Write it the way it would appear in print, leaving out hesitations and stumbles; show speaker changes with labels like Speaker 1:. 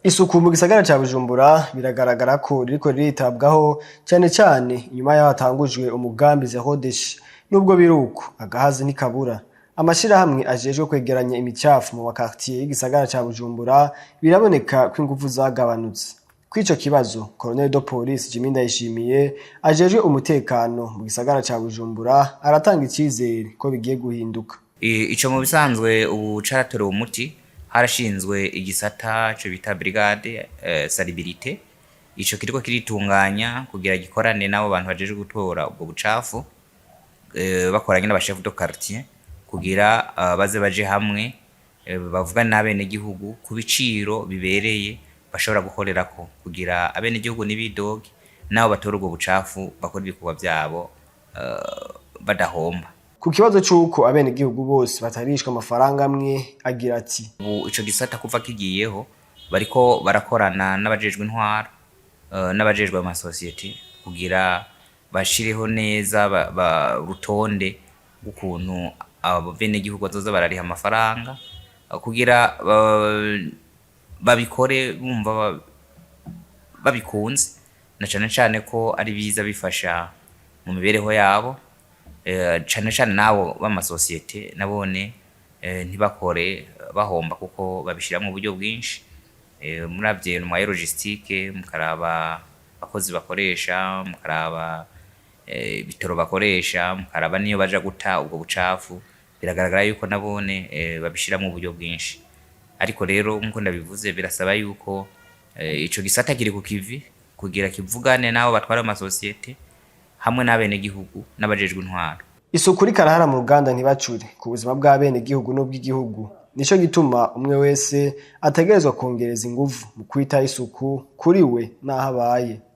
Speaker 1: Isuku mu gisagara ca Bujumbura biragaragara ko ririko riritabwaho, cane cane inyuma yaho hatangujwe umugambi Zéro Déchet. Nubwo biruko, agahazi ntikabura. Amashirahamwe ajejwe kwegeranya imicafu mu ma quartier y'igisagara ca Bujumbura biraboneka ko inguvu zagabanutse. Kw'ico kibazo, Colonel de Police Jimmy Ndayishimiye ajejwe umutekano mu gisagara ca Bujumbura aratanga icizere ko bigiye guhinduka.
Speaker 2: Ico mu bisanzwe ubu caratorewe umuti. Harashinzwe igisata co bita brigade salubrité. Ico kiriko kiritunganya kugira gikorane n'abo bantu bajejwe gutora ubwo bucafu, bakoranye n'aba chef de quartier, kugira baze baje hamwe, bavugane n'abenegihugu ku biciro bibereye bashobora gukorerako, kugira abenegihugu ntibidoge, n'abo batora ubwo bucafu bakora ibikorwa vyabo badahomba.
Speaker 1: Ku kibazo c'uko abenegihugu bose batarishwa amafaranga amwe, agira ati:
Speaker 2: Ubu ico gisata kuva kigiyeho, bariko barakorana n'abajejwe intwaro, n'abajejwe amasosiyete, kugira bashireho neza urutonde rw'ukuntu abenegihugu bazoza barariha amafaranga, kugira babikore bumva babikunze, na cane cane ko ari biza bifasha mu mibereho yabo, cane cane n'abo b'amasosiyete nabone ntibakore bahomba, kuko babishiramwo uburyo bwinshi. Muravye mwa logistique, mukaraba abakozi bakoresha, mukaraba ibitoro bakoresha, mukaraba niyo baja guta ubwo bucafu, biragaragara yuko nabone babishiramwo uburyo bwinshi. Ariko rero, nkuko ndabivuze, birasaba yuko ico gisata kiri ku kivi kugira kivugane n'abo batwara amasosiyete hamwe n'abenegihugu n'abajejwe intwaro.
Speaker 1: Isuku rikarahara mu ruganda ntibacure ku buzima bw'abenegihugu n'ubw'igihugu. Nico gituma umwe wese ategerezwa kongereza inguvu mu kwitaho isuku kuri we n'aho abaye.